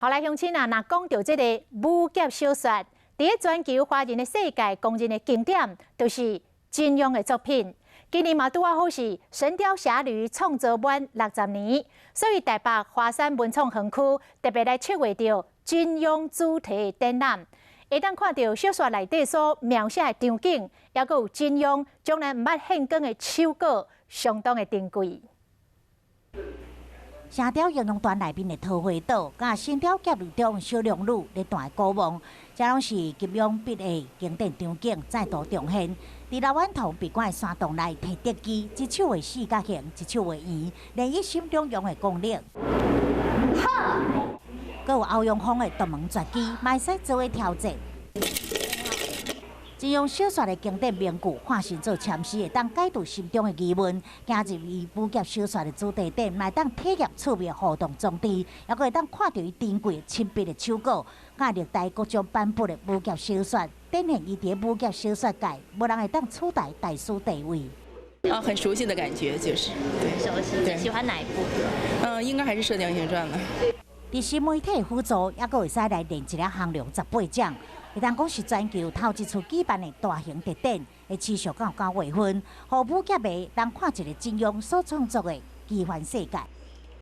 好來，鄉親啊，若講著這个武俠小說，佇咧全球華人的世界公認的經典，就是金庸的作品。今年嘛拄仔好是《神鵰俠侶》創作滿60年，所以台北華山文創園區特別來策劃著金庸主題展覽，會當看著小說內底所描寫的場景，抑閣有金庸從來毋捌獻光的手稿，相當的珍貴。射鵰英雄傳內面的桃花島，佮神鵰俠侶中小龍女咧彈鼓望，這攏是金庸筆下經典場景再度重現。佇老頑童閉關的山洞內提竹枝，一手畫四角形，一手畫圓，練一心兩用的功力。閣有歐陽鋒的獨門絕技，嘛會使做伙挑戰。金庸小說的經典名句化身做禪師，會當解讀心中的疑問，行入伊武俠小說的主題展，嘛會當體驗趣味互動裝置，抑閣會當看著伊珍貴親筆的手稿，佮歷代各種版本的武俠小說，展現伊佇武俠小說界無人會當取代大師地位。啊，很熟悉的感覺，就是對。熟悉，最喜歡哪一部？嗯，應該還是《射鵰英雄傳》了。佇新媒體輔助，抑閣會使來練一个降龍十八掌。會當講是全球頭一次舉辦的大型特展，會持續到9月份，予武俠迷通看一个金庸所創作的奇幻世界。